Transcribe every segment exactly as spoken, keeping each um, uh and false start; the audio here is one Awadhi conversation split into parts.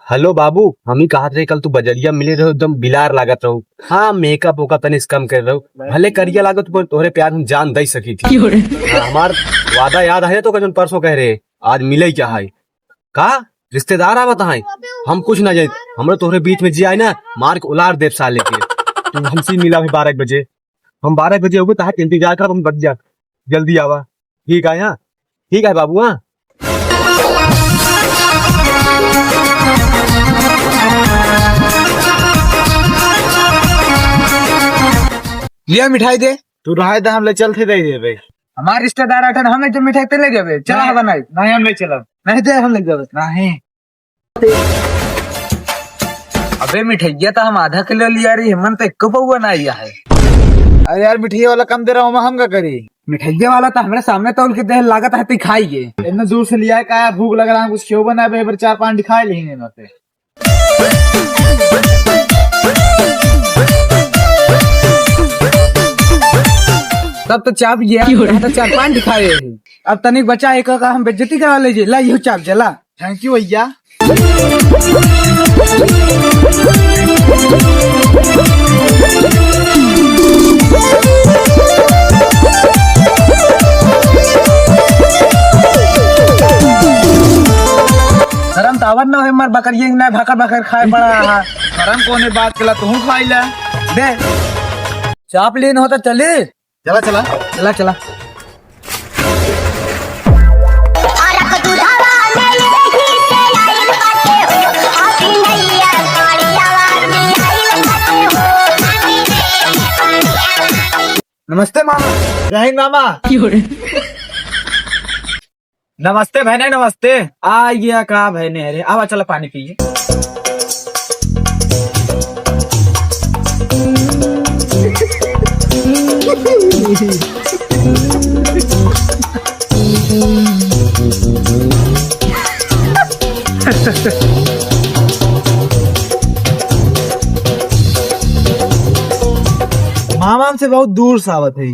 हेलो बाबू, हम ही कहत रहे, कल तू बजरिया मिले रहो, एकदम बिलार लागत रहो। हाँ, मेकअप ओकअप तनी से कम कर रहो, भले करिया लागत, पर तोहरे प्यार हम जान दे सकी थी। क्यों रे? हाँ, हमार वादा याद है तो, जौन परसों कह रहे, आज मिले क्या है? का रिश्तेदार आवत हैं? हम कुछ ना जाइत, हमरे तोहरे बीच में जे आए ना, मार के उलार देब साले के। तू हमसे मिला भी बारह बजे, हम बारह बजे होबे, तहार इंतजार करब, हम बच जा, जल्दी आवा। ठीक है, हाँ, ठीक है बाबू, हाँ। लिया मिठाई दे। तू रहे दे, हम ले चलते दे देबे। हमार रिश्तेदार आठन, हम एक मिठाई ते ले जाबे, चला नहीं, बनाई। नहीं, हम ले चलब। नहीं दे, हम ले जाबे। नहीं। अबे मिठैया तो हम आधा किलो लिया रही, हमन तो एको पौवा ना आया है। अरे यार, मिठैया वाला कम दे रहा हूँ, हम का करी? मिठैया वाला तो हमरे सामने तौल के दे, लागत है तू खाई गे। इतना दूर से लिया है, का भूख लग रहा है, कुछ क्यों बना बे, चार पाँच दिखाई लेंगे ना ते। तब तो चाप गया, क्यों रे? यहाँ तो चार पाँच दिखाए हैं। अब तनिक बचा है, का हम बेइज्जती करा लीजिए, ला यो चाप जला। Thank you भैया। शरम तो आवत ना होए, मार बकरिया ना भाकर भाकर खाए पड़ा रहा। शरम कौने बात के ला, तू खाई ला। दे। चाप लेन हो तो चली। चला, चला। चला, चला। नमस्ते मामा। जय हिंद मामा। क्यों रे? नमस्ते बहने, नमस्ते। आ गया का बहने? अरे आवा, चला पानी पिए। मामा हमसे बहुत दूर से आवत है।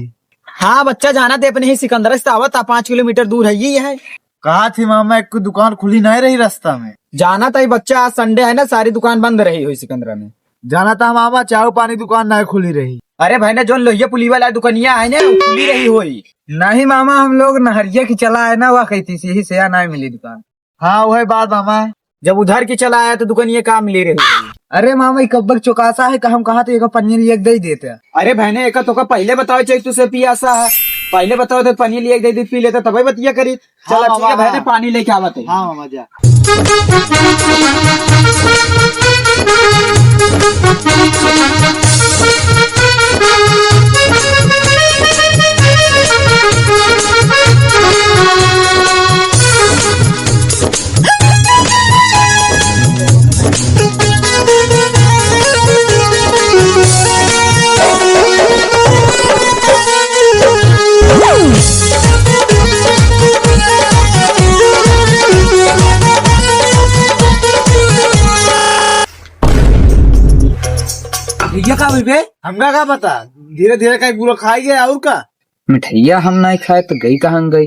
हाँ बच्चा, जाना ते अपने ही सिकंदरा से आवत, पाँच किलोमीटर दूर है, यही है। कहा थी मामा, एक दुकान खुली नहीं रही रास्ता में। जाना था बच्चा, आज Sunday है ना, सारी दुकान बंद रही हुई सिकंदरा में। जाना था मामा, चाय पानी दुकान नहीं खुली रही। अरे भाई ने, जो लोहिया पुली वाला दुकानिया है ना, वो खुली रही हुई। नहीं मामा, हम लोग नहरिया की चला है ना, वह कहती सी, यही से यहाँ नहीं मिली दुकान। हाँ, वही बात मामा। जब उधर की चला आया तो दुकानिया काम ले रही है। अरे मामा, ये कब्बक चौकासा है, का हम कहा तो एक पनिया लिया के दे देते। अरे बहने, एक तो का पहले बताओ चाहिए, तुझसे पियासा है, पहले बताओ तो पनिया लिया के दे दे, पी लेते, तबे बतिया करी। चला, हाँ, ठीक है मामा, बहने, हाँ। पानी लेके आवत है। हाँ मामा, जा। भैया, का हुई बे? हमका का पता, धीरे धीरे कहीं पूरा खाई गया और का। मिठैया हम नहीं खाए तो गई कहाँ गई?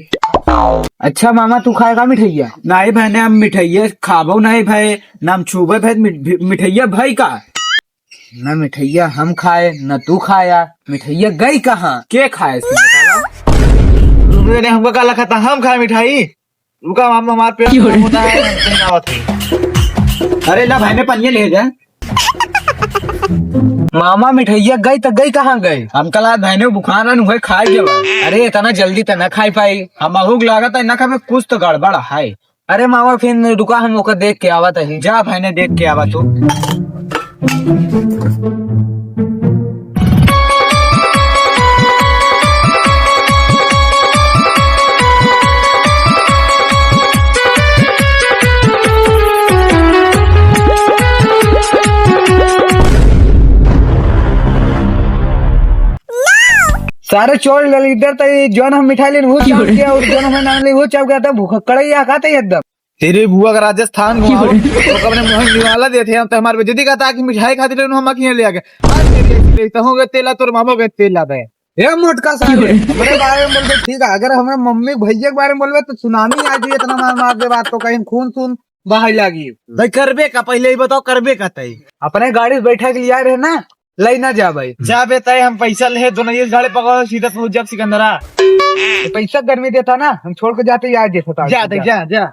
अच्छा मामा, तू खाएगा मिठैया? नहीं बहने, हम मिठैया खाबो नहीं भाई, ना हम छूबे भाई, मिठ-, मिठैया भाई का? ना मिठैया हम खाए, ना तू खाया। मिठैया गई कहाँ? के खाए से बतावा? तुमने हमका का लखा था, हम खाए मिठाई? रुका, हम, हमार पेट क्यों रे? खराब होता है, हम कहीं आवत है। अरे ला भाई ने पनिया ले जा। मामा, मिठैया गई त गई कहाँ गई? हम कल आज भाई ने बुखार रहन हुए खाए के बा। अरे इतना जल्दी त ना खाई पाई। हम अहुक लागत है ना खाबे, कुछ तो गड़बड़ है। अरे मामा, फिर रुका, हम ओकर देख के आवत है। जा भाई ने देख के आवा तू। सारे चोर ललीदर, तो ये जौन हम मिठाई लेन वो चाप के और जौन हम नाम ले वो चाप के, तो भूख कड़े या खाते एकदम। तेरे बुआ का राजस्थान घुमाओ, तो अपने मुंह में निवाला देते हैं, तो हमारे बेइज्जती का था कि मिठाई खाती रहने हम अखियां ले आके। आज तेरी ऐसी ले, तो होंगे तेला, तोर मामो के तेल लाते हैं। ए मोटका साले, हमरे बारे में बोलबे ठीक है, अगर हमरे मम्मी भैया के बारे में बोलबे तो सुनामी आ जाई, इतना मार मार दे बात तो कहीं खून सून बहाई लागी। तै करबे का, पहिले ई बताओ, करबे का तै? अपने गाड़ी से बैठा के लिया रहे ना, लई ना जा भाई। जा बे तै, हम पैसा ले, दोनों ये झाड़े पकड़ो, सीधा पहुंच जा सिकंदरा। तो पैसा गर्मी देता ना, हम छोड़ के जाते यार, देता जा, जा। जा, जा।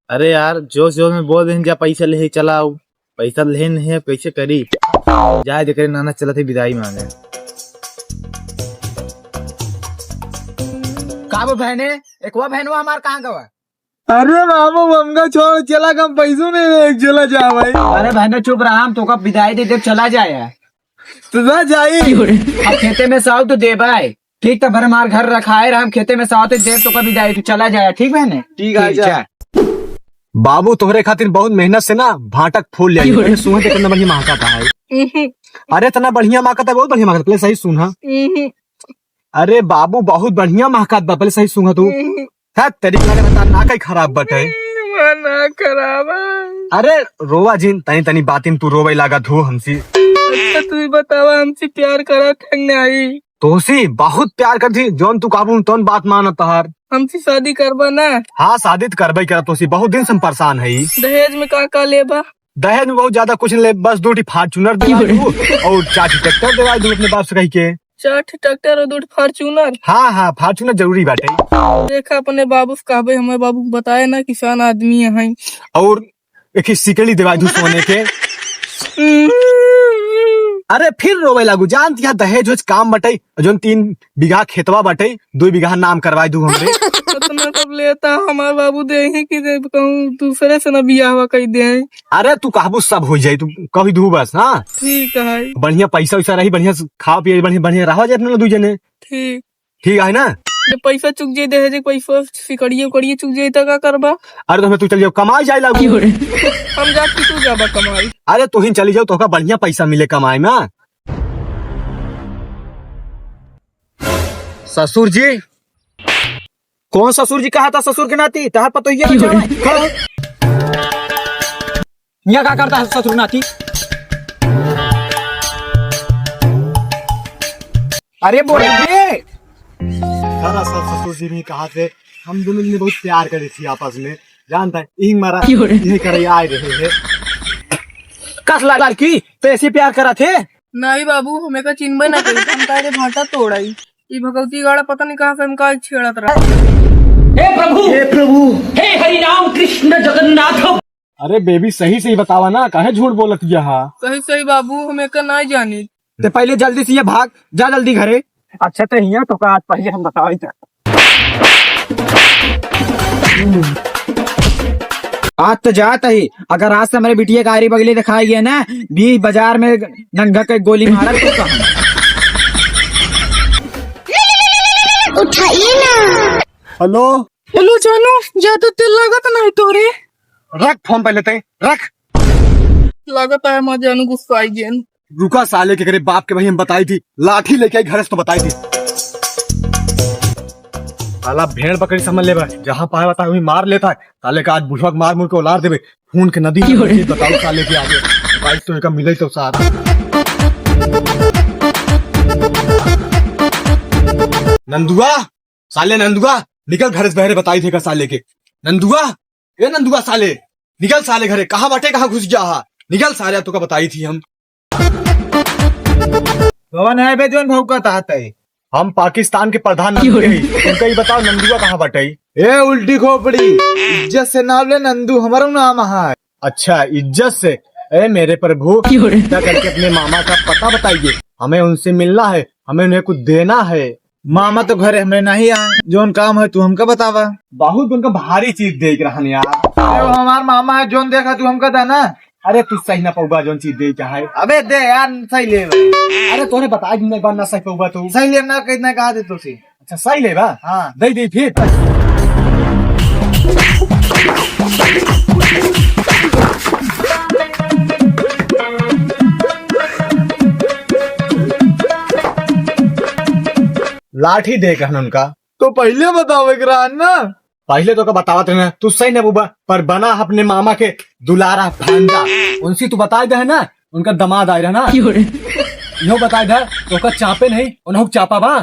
अरे यार, जोश जोश में बोल देन, जा पैसा ले चला आओ। पैसा ले नहीं है, कैसे करी? जाए देख रे, नाना चलत है विदाई मांगे। का बो बहने, एकवा बहनवा हमार कहाँ गवा? अरे बाबू, हमका छोड़ चला, हम पैसों नहीं दे, चला जा भाई। अरे बहने चुप रहा, हम तोका विदाई दे दे, चला जाए। तो ना जाई। अब खेते में साव तो देबा है। ठीक, त भर हमार घर रखाए रहा, हम खेते में साव तो देब तोका विदाई, तू चला जाए, ठीक बहने? ठीक है, ठीक, जा। जा। बाबू तोहरे खातिर बहुत मेहनत से ना भाटक फूल ले आई। अरे सुंघ त कितना बढ़िया महकता है। अरे इतना बढ़िया महकता है, बहुत बढ़िया महकता है, पहले सही सुंघा। अरे बाबू बहुत बढ़िया महकत बा, पहले सही सुंघा तू। हट, तेरी लग रहा ना कहीं खराब बटे। हमार नाक खराब है। अरे रोवा जिन, तनी तनी बातिन तू रोवे लागत हो हमसी। अच्छा तू ही बतावा, हमसी प्यार करत है नहीं? तोसी बहुत प्यार करती, जौन तू कहबू तौन बात मानत तोहार। हमसी शादी करबा ना? हाँ, शादी तो करबे करत, तोसी बहुत दिन से हम परेशान है। दहेज में का का लेबा? दहेज में बहुत ज्यादा कुछ नहीं ले, बस दो ठी Fortuner दिवा दू और चार ठी tractor दिवा दू अपने बाप से कह के। चार ठी tractor और दो ठी Fortuner? हाँ, हाँ, Fortuner जरूरी बाटे। देखा अपने बाबू से कहबे, हमारे बाबू को बताए ना, किसान आदमी है। और एक ही सिकड़ी दिवा दू सोने के। अरे फिर रोवे लागू, जानती है दहेज होज काम बटे, जौन तीन बीघा खेतवा बटे, दो बीघा नाम करवाई दू हमरे। इतना सब लेता हमार बाबू दे ही कि दे कहूँ दूसरे से ना बियाहवा कई दे। अरे तू कहबू सब हो जाई, तू कभी दू बस, हाँ? ठीक है। बढ़िया पैसा वैसा रही, बढ़िया से खावा पिए, बढ़िया, बढ़िया रहा जाए अपने दू जने। ठीक। ठीक है ना? जब पैसा चुक जाई, दहेज के पैसा, सिकड़िए उकड़िए चुक जाई, त का करबा? अरे तो हमें तू चल जाओ, कमाई जाए लागू। हम जाब कि तू जाबा कमाई? अरे तू ही चली जाओ, तोहका बढ़िया पैसा मिले कमाई में। ससुर जी, कौन ससुर जी कहा था? ससुर के नाती तहार पतोहिया बचावा। खड़ा हो। यहाँ का करता है ससुर नाती? अरे बोल बे। दरअसल ससुर जी भी कहा थे, हम दोनों ने बहुत प्यार करी थी आपस में, जानता है, यही मारा, यही करे आए रहे हैं। कस लाल की तो ऐसे प्यार करा थे? नहीं बाबू, हमें का चिन्हबे ना करी, हम तारे भाटा तोड़ाई। ई भगवती गाड़ा पता नहीं कहाँ से हमका छेड़त रहा। हे प्रभु, हे प्रभु, हे हरि राम कृष्ण जगन्नाथ। अरे बेबी, सही सही बतावा ना, काहे झूठ बोलत यहा? सही सही बाबू, हम एका ना जानी। ते पहले जल्दी से ये भाग, जा जल्दी घरे। अच्छा ते हिया तो का, आज पहले हम बताई था। आज तो जात ही, अगर आज से हमारे बिटिया का आरी बगली दिखाई है ना, बीच बाजार में नंगा के गोली मारा तो का। उठाइए ना। हेलो। हेलो जानू, ज्यादा तेल लागत नहीं तोरे। रख फोन पहले ते, रख। लागत है हमार जानू गुस्सा आई गेन। रुका साले के करे बाप के भाई हम बताई थी, लाठी लेके आई घर से तो बताई थी। साला भेड़ बकरी समझ लेबा, जहाँ पाए बता वही मार लेता है। साले का आज बुढ़वा के मार मुर के उलार देबे, खून के नदी में बही, बताओ साले के आगे। भाई तो एका मिले तो साथ। नंदुआ, साले नंदुआ, निकल घर से बहरे, बताई थे का साले के। नंदुआ, ए नंदुआ साले, निकल साले घरे, कहाँ बाटे, कहाँ घुस गया हा? निकल साले, तोका बताई थी हम। कौन है बे जौन भौंकत आहत है? हम पाकिस्तान के प्रधानमंत्री हई। तुमका ई बताओ नंदुआ कहाँ बाटे? ए उल्टी खोपड़ी, इज्जत से नाम ले नंदू, हमारा नाम है। अच्छा, इज्जत से। ए मेरे प्रभु, कृपया करके अपने मामा का पता बताइए, हमें उनसे मिलना है, हमें उन्हें कुछ देना है। मामा तो घरे हमरे नहीं आ, जौन काम है तू हमका बतावा। बहुत उनका भारी चीज देख रहन यार। अरे वो हमार मामा है, जौन देखा तू हमका देना। अरे तू सही ना पौबा जौन चीज दे चाहे। अबे दे यार, सही ले। अरे तोरे बता दिन एक बार ना सही पौबा तू। सही ले ना, कितना कहा दे तोसे। अच्छा सही ले बा? हाँ। दे दे फिर। लाठी दे कहन उनका। तो पहिले बतावे के रहा ना। पहिले तोका बतावत रहे ना, तू सही ना बुबा, पर बना अपने मामा के दुलारा भांजा। उनसे तू बताई दे है ना, उनका दमाद आए रहा ना। यो बताई दे, तोका चापे नहीं, उन्हों चापा बा।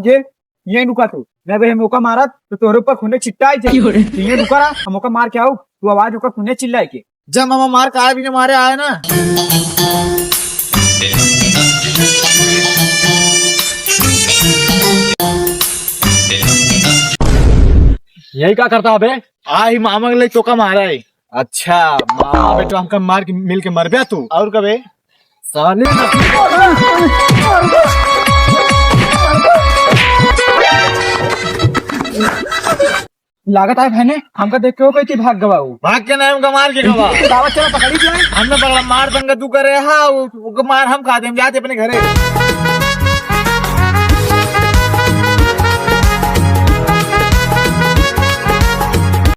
ये, ये रुका तू। मैं अबे हम ओका मारत, तो तोहरे ऊपर खूने चिट्टा आई जाए। क्यों रे? तो ये रुका रहा, हम ओका मार के आऊ, तू आवाज ओकर खूने चिल्लाए के। जब मामा मार का भी न मारे आए ना। यही का करता अबे? आ ही मामा के लिए तोका मारा है। अच्छा, मामा बेटो हमका मार के मिल के मरबे तू। और कबे? साले ना। लागत है भैने, हमका देख के हो गई थी भाग गवा हो। भाग के नहीं, हमका मार के गवा। दावत चला पकड़ी जाए। हमने पकड़ा मार पंगा तू करे हा, वो, वो मार हम खा दे, हम जाते अपने घरे।